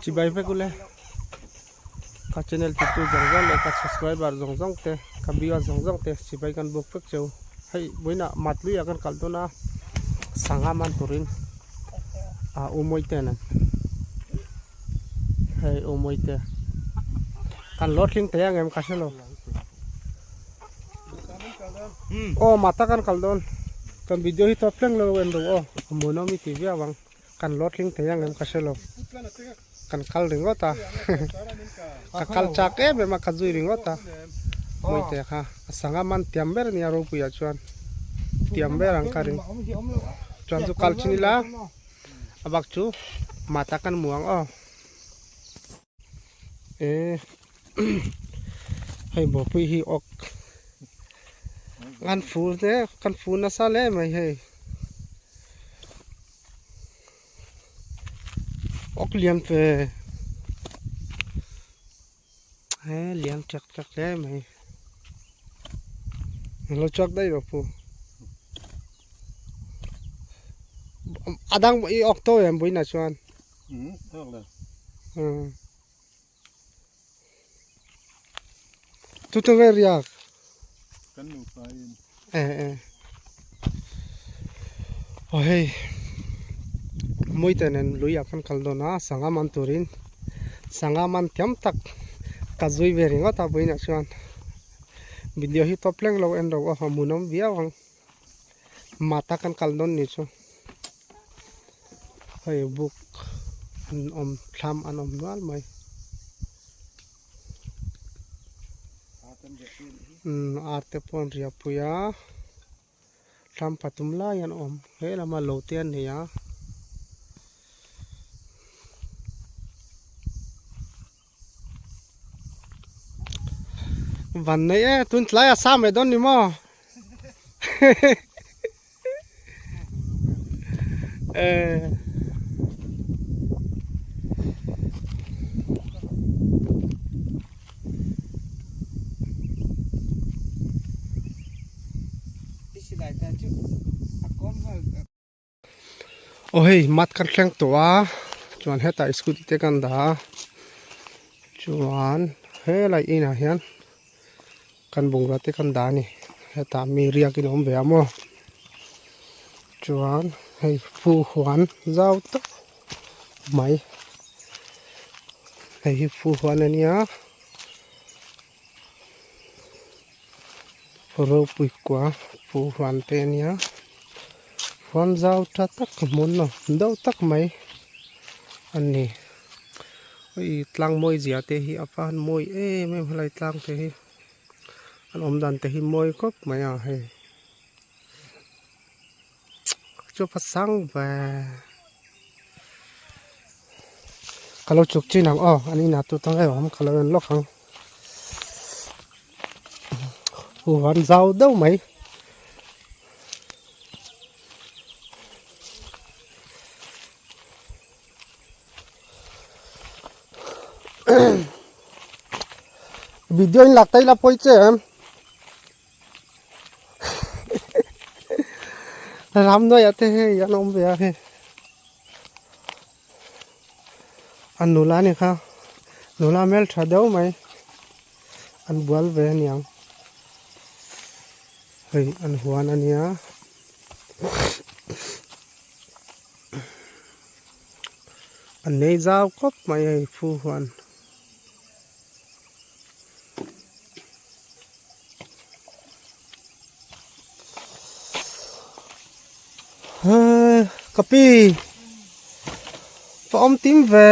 Chibai vek ule ka channel ti tu zawng zawng leh ka subscriber zawng zawng te ka viewer zawng zawng te chibai kan buk vek cheu hei vawiinah matlui ah kan kal dawn a sangha man turin ah u mawi te nen hei u mawi te kan lo thleng thei ang em ka hre lo aw mata kan kal dawn kan video hi tawp thleng lo en ru aw a hmuhnawm i ti viau ang. Kan lo tling thei ang em ka hre lo. Kan kal ringawt a. Ka kal chak em em a, ka zui ringawt a. Mawite kha a sangha man tiam ber a nia ropuiah chuan. Tiam ber ang ka ring. Chuan chu kal thin ila a bak chu mata kan hmu ang aw. E hei bawpui hi awk kan fu te kan fu nasa hle mai hei awk lian fe he lian chak chak hle mai lo chhuak daih rawh pu a dang i awk tawh em buinah chuan. Chu chu nge riak? Kan nupa in. Eh eh. Aw hei. Mawite nen lui ah kan kal dawn a sangha man turin sangha man thiam tak ka zui ve ringawt a vawiinah chuan video hi tawp leng lo en ro a hmuhnawm viau ang. Mata kan kal dawn ni chu hei buk an awm thlam an awm nual mai umm ar te pawh an riah pui a thlam pathum lai an awm he lama lo te an nei a. Van nei e tun tlai a sa mai dawn ni maw e Aw hei mat kan thleng tawh a chuan hetah scooty te kan dah a chuan helai inah hian kan bungrua te kan dah a ni hetah mi riakin a awm ve a maw chuan hei fu huan zau tak mai hei hi fu huan a nia ropui kua fu huan te a nia. Huan zau tha tak hmun a deuh tak mai a ni hei tlang mawi zia te hi a van mawi em em helai tlang te hi an awm dan te hi mawi khawp mai a hei chu va sang ve ka lo chuk chin ang aw an inah tu tang em awm ka lo en lawk ang huan zau deuh mai. Video in lak ta ila pawi che em ram hnuaiah te hei an awm ve a hei a nula a ni kha nula hmeltha deuh mai an bual ve aniang. Hei an huan a nia an nei zau khawp mai hei fu huan. Ka pi va awm tim ve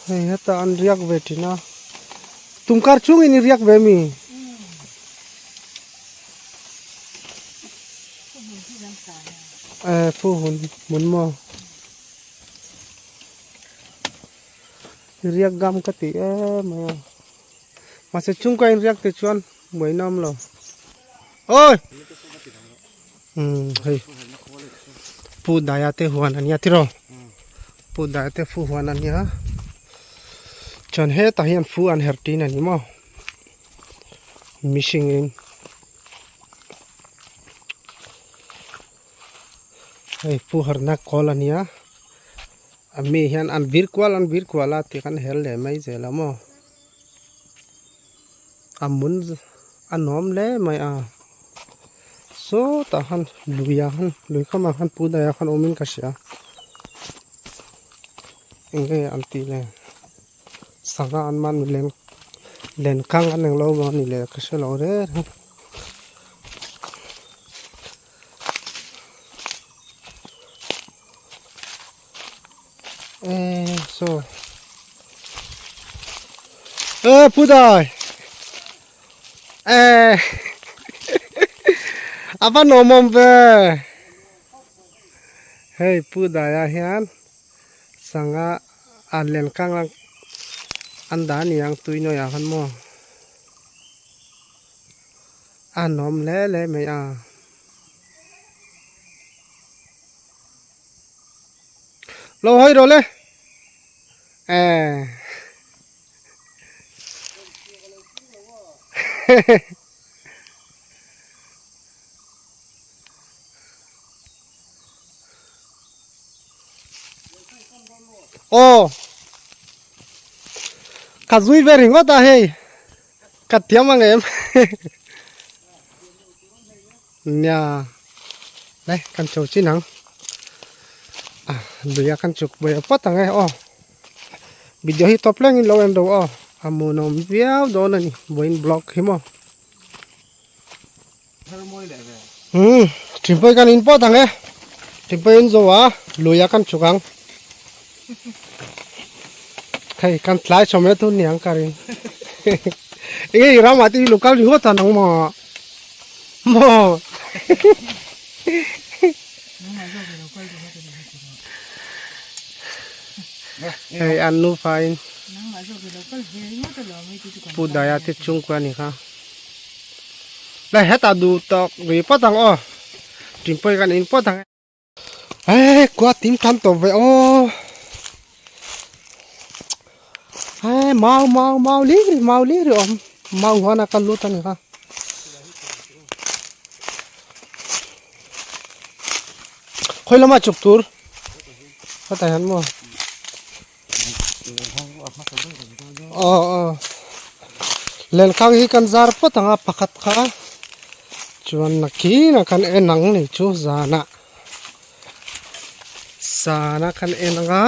hei hetah an riak ve thin a tumkar chungin i riak ve mi eh fu hun hmun maw i riak gam ka ti em mai a mahse chungka in riak te chuan buaina awm lo. Oi! Um hei pu Daya te huan ania tiraw pu Daya te fu huan ania Chuan hetah hian fu an her tin a ni maw mihring in hei fu herna kawl a nia a mi hian an vir kual an vir kual a tih khan her leh mai zel a maw a mun a nuam hle mai a sawtah khan lui ah khan lui kamah khan put ah khan awmin ka hria. Enge an tih le sangha an man len len kang an englo maw ani le ka hre lo reng reng eh saw eh pu dai eh a va nuam awm ve. Hei pu daia hian sangha a len kang a an dah a ni ang tui nawi ah khan maw a nuam hle hle mai a lo hawi rawh le eh Aw ka zui ve ringawt a hei ka tiam ang em nia le kan cho chin ang a lui a kan chuk buai phawt ang e aw video hi tawp lengin lo en ro aw a hmuhnawm viau dawn a ni vawiin vlog hi maw. Hmm, thingpui kan in pawt ang e. Thingpui in zo a, lui a kan chuk ang. Hei, kan tlai chawm e tun niang ka ring. Enge i ramah te hi local ringawt an ang maw? Maw? Hei, an nufa in Pu Daya te chungkua ni kha. Đây hetah duh tawk ri phawt ang aw tingpawih kan in phawt ang e khua tim tan tawh ve aw e mau mau mau li ri mau li ri awm mau huan a kal lut a ni kha khawi lama chuk tur hetah hian maw. Aw aw lenkhang hi kan zar phawt ang a pakhat kha chuan nakinah khan en ang ni chu zanah zanah khan en ang a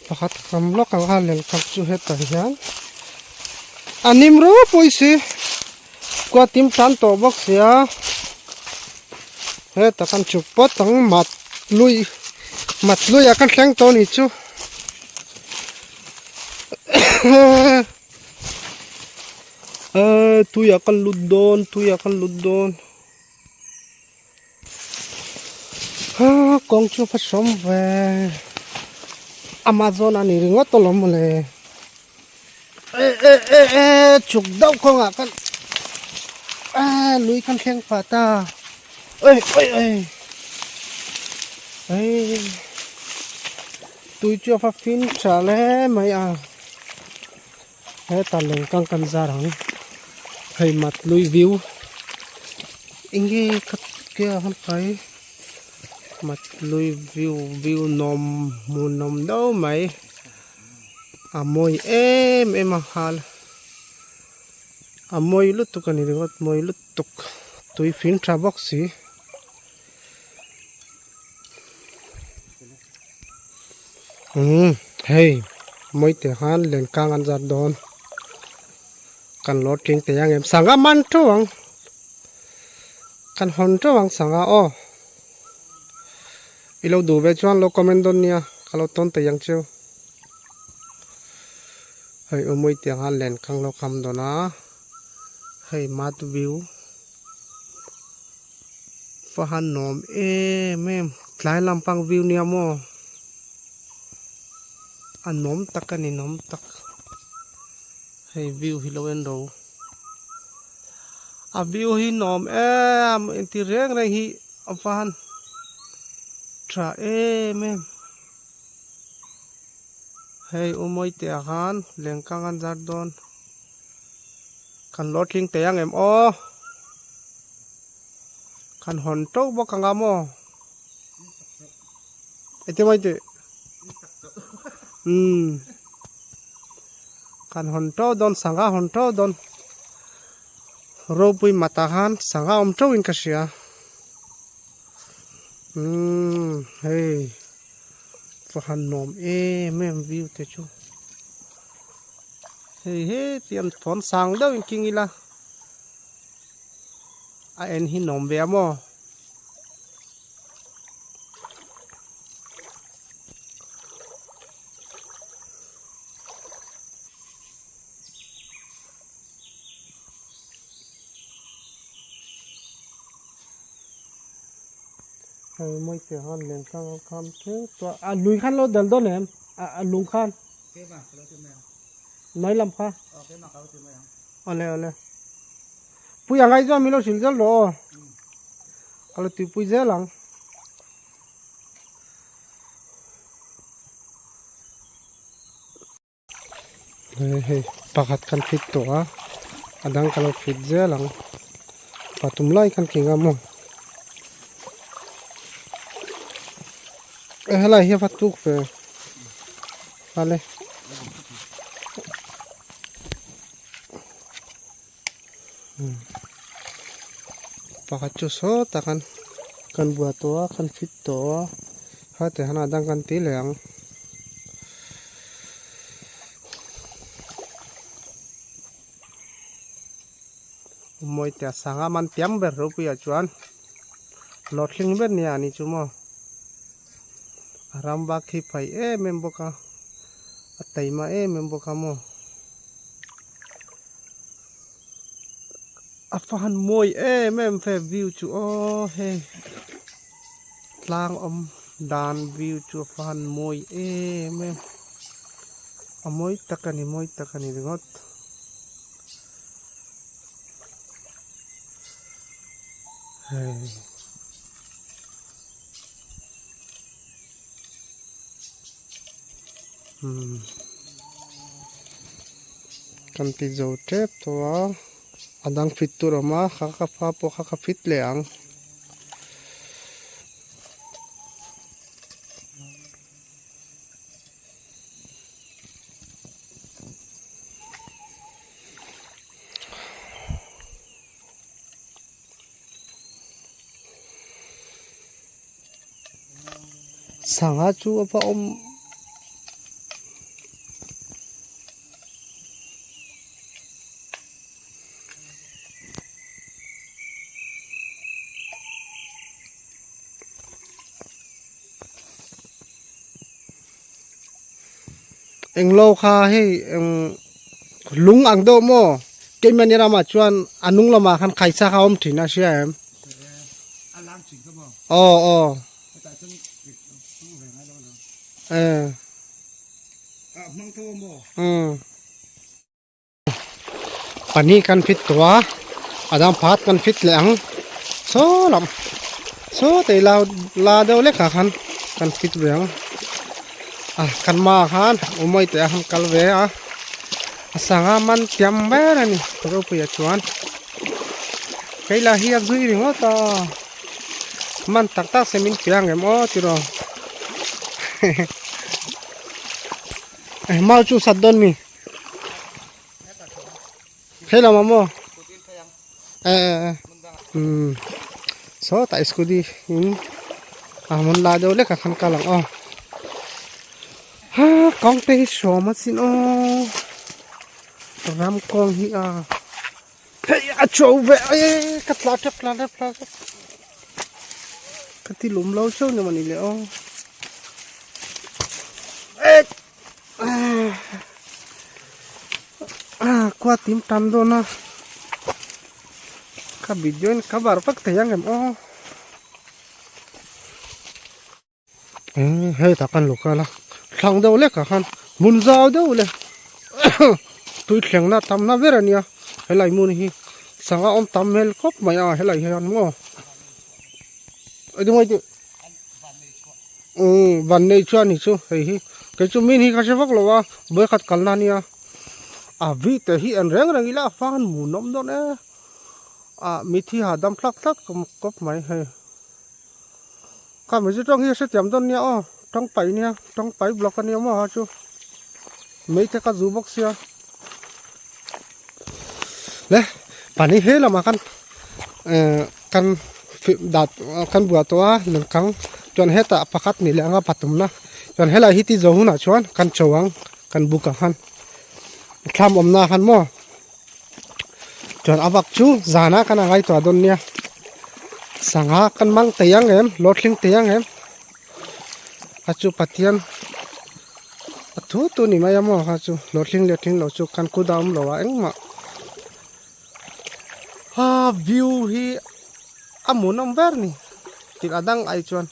pakhat kam lawk ang a lenkhang chu hetah hian a hnim ropui si kua tim tan tawh bawk sia hetah khan chuk phawt ang mat lui mat luiah khan thleng tawh a ni chu eh tuiah ka lut dawn tuiah ka lut dawn ah kawng chu a sawm ve amazon a ni ringawt alawm mawle. Eh eh eh eh chuk deuh kawngah khan eh lui khan thleng pah ta oi oi oi ei tui chu a fa fin tha hle mai a hetah lengkang kan zar ang hei mat lui view enge ka ke ah khan kai mat lui view view nawm hmuhnawm deuh mai. A mawi em em a hal a mawi lutuk a ni ringawt mawi lutuk tui fing tha bawk si umm hei mawi te khan len kang an zat dawn kan lo tling thei ang em sangha man teuh ang kan hawn teuh ang sangha aw. I lo duh ve chuan lo comment dawn nia ka lo tawn thei ang cheu. Hei awmawih tiang a len kang lo kham dawn a hei mat view va han nuam em em tlai lampang view nia maw a nuam tak a ni nuam tak hei view hi lo en ro a view hi nuam em engti reng reng hi. A van tha em em. Hei u Mawite ah khan lengkang an zar dawn. Kan lo tling thei ang em aw. Kan hawn teuh bawk ang a maw. Eti mai tih. Umm. Kan hawn teuh dawn sangha hawn teuh dawn. Ropui matah khan sangha awm teuh in ka hria. Umm hei. Va han nuam em em view te chu hei he tiang thawn sang deuh in king ila a en hi nuam ve a maw. Hei mawi te khan leng kha a kham teuh tawh a lui khan lo dal dawn em a lung khan mai lam kha awle awle pui a ngai chuan min lo hrilh zel rawh aw ka lo tuipui zel ang. Hei pakhat kan fit tawh a a dang ka lo fit zel ang pathum lai khan ki ngam aw e helai hi a va tuk ve vale pakhat chu sawtah khan kan buah tawh a kan fit tawh a hate han a dang kan ti leh ang. Mawite a sangha man tiam ber ropuiah chuan hlawhtling ber nia a ni chu maw a ram vak hi phai em em bawk a a taima em em bawk a maw. A fa han mawi em em ve view chu aw hei tlang awm dan view chu a fa han mawi em em a mawi tak a ni mawi tak a ni ringawt. Hei. Umm kan ti zo tep tawh a a dang fit tur a awm a kha ka pa pawh kha ka fit leh ang. Sangha chu a va awm englo kha hei eng lung ang deuh maw keimahni ramah chuan a hnung lamah khan khaisa kha a awm thin a hria em. Aw aw. Eh. Um. Pahnih kan fit tawh a, a dang pakhat kan fit leh ang. Saw lam saw tei la la deuh lek ah khan kan fit ve ang. A kan hmaah khan umawi teh a han kal ve a, a sangha man tiam ber a ni ropuia chuan. Kei lah hi a zui ringawt a man tak tak se min pe ang em aw tiraw mau chu sat dawn mi phei lam ang maw eh eh eh umm sawtah scooty in a hmun lai deuh hlek ah khan kal ang aw ha kawng te hi hrawm a chin aw ram kawng hi a. Hei a cho ve e ka tla tep tla tep tla tep ka ti lum lo cheu ni mawni le aw e khua tim tam dawn a ka video in ka var vak thei ang em aw. Hei tah khan lo kal a thlang deuh lek ah khan hmun zau deuh leh tui thlengna tamna ber a nia helai hmun hi sangha awm tam hmel khawp mai a helai hian maw engemaw tih umm van nei chuan ni chu hei hi. Kei chu min hi ka hre vak lo a, vawikhat kalna ania. A vi te hi en reng reng ila a fan hmuhnawm dawn e. Ah mithi hahdam thlak thlak kawp mai hei. Kha mizo tawng hi a hrethiam dawn nia aw, tawng pai nia, tawng pai block ania maw ha chu. Mei te ka zu bawk sia. Le pani he lamah khan eh kan dat kan buah tawh a lengkang chuan hetah pakhat nih leh anga pathumna chuan helai hi ti zawh hunah chuan kan cho ang kan buk ang khan thlam awmna khan maw chuan a vak chu zana kan angai tawh dawn nia sangha kan mang thei ang em lawr thleng thei ang em a chu Pathian a thu tu ni mai a maw kha chu lawr thleng leh thleng lo chu kan kut a awm lo a engmah a view hi a hmuhnawm ber a ni tih a dang ai chuan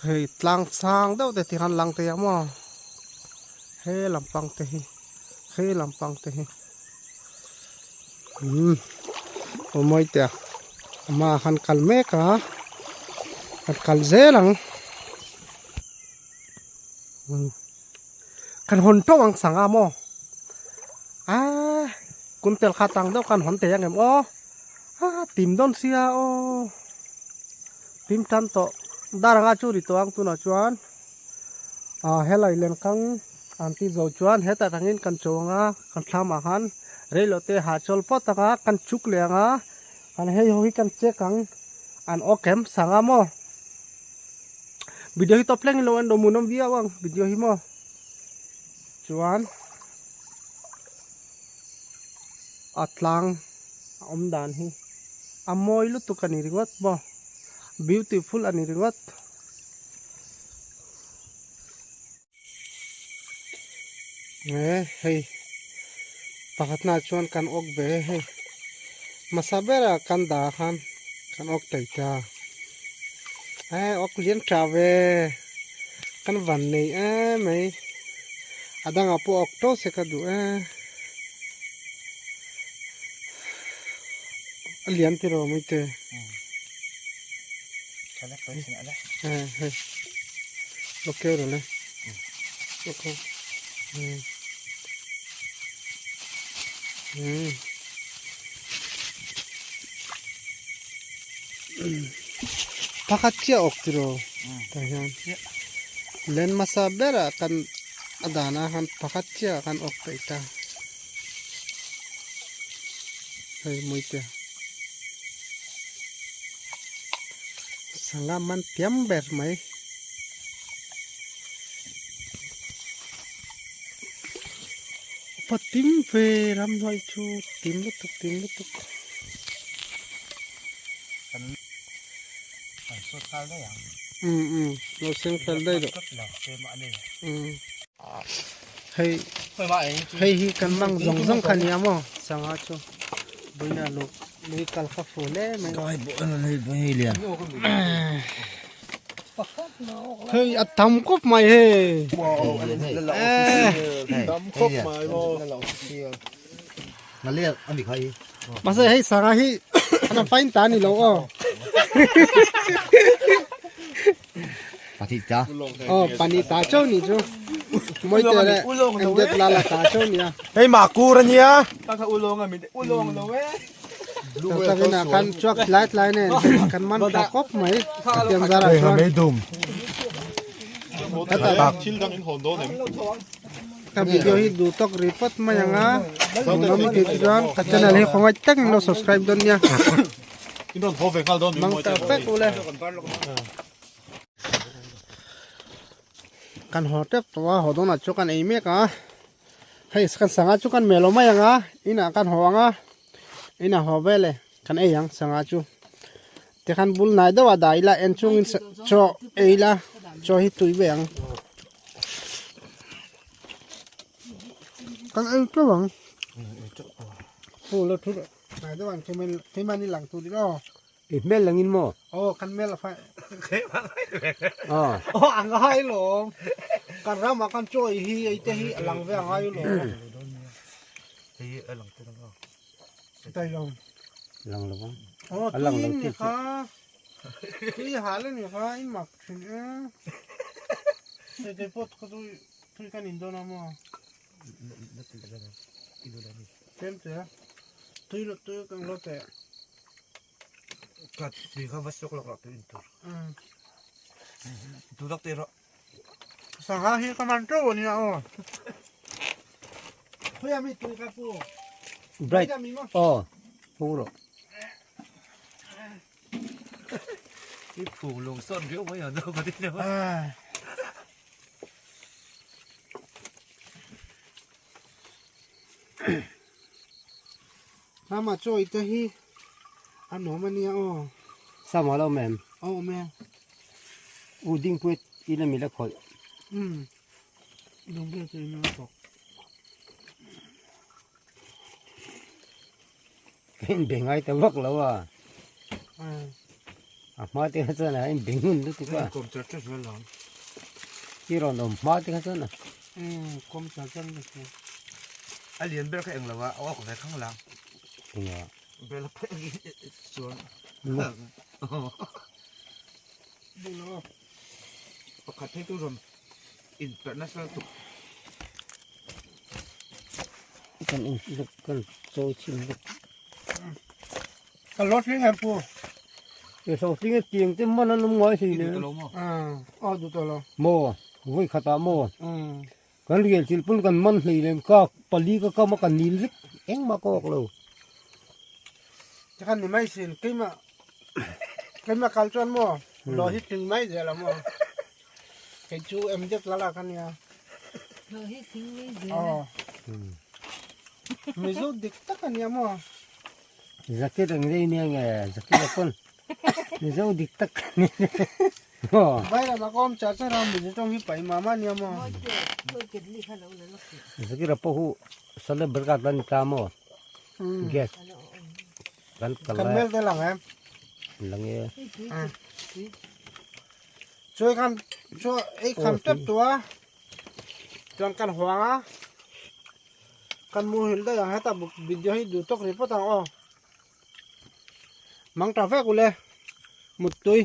hei tlang sang deuh te tikhan lang thei ang maw he lampang te hi he lampang te hi umm aw mawi teh a amah khan kal mek a kan kal zel ang umm kan hawn teuh ang sangha maw aaa kum tel kha tang deuh khan hawn thei ang em aw aa tim dawn sia aw tim tan tawh dar anga chu ri tawh ang tunah chuan ah helai lenkang an ti zo chuan hetah tangin kan cho anga kan thlamah khan reilo te hahchawl pawt anga kan chuk leh anga kan hei ho hi kan check ang an awk em sanga maw video hi tawp thleng ilo en lo hmuhnawm viau ang video hi maw chuan a tlang a awm dan hi a mawi lutuk a ni ringawt maw beautiful a ni ringawt. Eh hei pakhatna chuan kan awk ve hei hmasa berah kan dah khan kan awk thei ta eh awk lian tha ve kan van nei em mai a dangah pawh awk tawh se ka duh e a lian tiraw mai te eh hei. Ok rồi này. Ok. Ừ. Ừ. Pakhat chiah awk tiraw tah hian len hmasa berah kan a danah khan pakhat chiah khan awk peih ta hei mawi te sangha man tiam ber mai. Pa tim ve ramhnuai chu tim lutuk tim lutuk. Um um lo seng fel daih rawh um hei hei hi kan mang zawng zawng kha nia maw sangha chu buina luh lui kal kha fu hle mai. Hei a tam khawp mai hei. Tam khawp mai maw. Mahse hei sangha hi an fain ta ni lo aw. Aw pani ta chauh ni chu. Mawi te le emdet la la ta chauh nia. Hei mahkur ania. Tawtawina khan chuak tlai tlai nen kan man tha kawp mai tiang zarah chuan ka video hi duh tawk ri phawt mai ang a hmuhnawm tih chuan ka channel hi khawngaih takin lo subscribe dawn nia mang ta vek ule kan haw tep tawh a haw dawnah chuan kan ei mek a. Hei kan sangha chu kan mel lo mai ang a inah kan haw ang a inah haw vel e kan ei ang sangha chu tikhan bul hnai deuh ah dah ila en chungin chaw ei ila chaw hi tui ve ang kan ei teuh ang pu lo thu hnai deuh ah keimahni lang tur ila aw. I hmel langin maw? Aw kan hmel a fai. Aw. Aw a ngai lawm. Kan ramah khan chaw ei hi ei te hi a lang ve a ngai lawm. Hei a lang te lang a. Tai lo. Lang lo ang. Aw A lang lo tui chi ni kha. Tui hal a ni kha i mak thin e. Hei kei pawh ka tui tui kan in dawn a maw? Tlem te a. Tui lo tui kan lo teh. Ka tui kha va sawk lawk lah tui in tur. Tu tak te rawh. Sangha hi ka man teuh ania aw. Khawi ami tui ka pu. Bright. Aw. Hung rawh. I phung lung sawn riau mai ang ka ti deuh. Mama chaw ite hi a nuam ania aw. Sama lo mem. Aw awm e. U dingpuit ila mi la khawih. Umm. Dingpuit chu ila la khawih. Ka inbe ngai ta vak lo a. A hma te kha chuan a inbe ngun lutuk a. Kawm char char zel ang. I rawn awm hma te kha chuan a. Umm kawm char char lutuk. A lian ber kha eng lo a, a awk ve khang lang. Enga. Bel a phek chuan. Pakhat phei chu rawn inperh nasa lutuk. Kan in kan chawi chhin bawk. Ka lot hling em pu. Ke so hling e tiang te man an awm ngai hlei le. Aw duh tawh lo. Maw vawi khatah maw kan rial chilh pawn kan man hlei lem ka pali ka kam a ka nil vek engmah ka awk lo. Tikhan ni mai sin keimah keimah kal chuan maw lo hi tling mai zel a maw kei chu em deuh la lak ania. Lo hi tling mai zel a. Aw Mizo dik tak ania maw. Zakir ang rei nia nge Zakir a pawn Mizo dik tak ania maw. Vairam a ka awm char char a Mizo tawng hi pai mah mah ania maw. Zakir a pawh hu sale berkat la ni ta maw. Gas kan kal Kan mel te lang em. Lang e. Chuai khan chu ei kham tep tua chuan kan huang a kan muhil daih ang heta video hi duh tawk ri phawt ang aw. Mang ta vek ule muttui.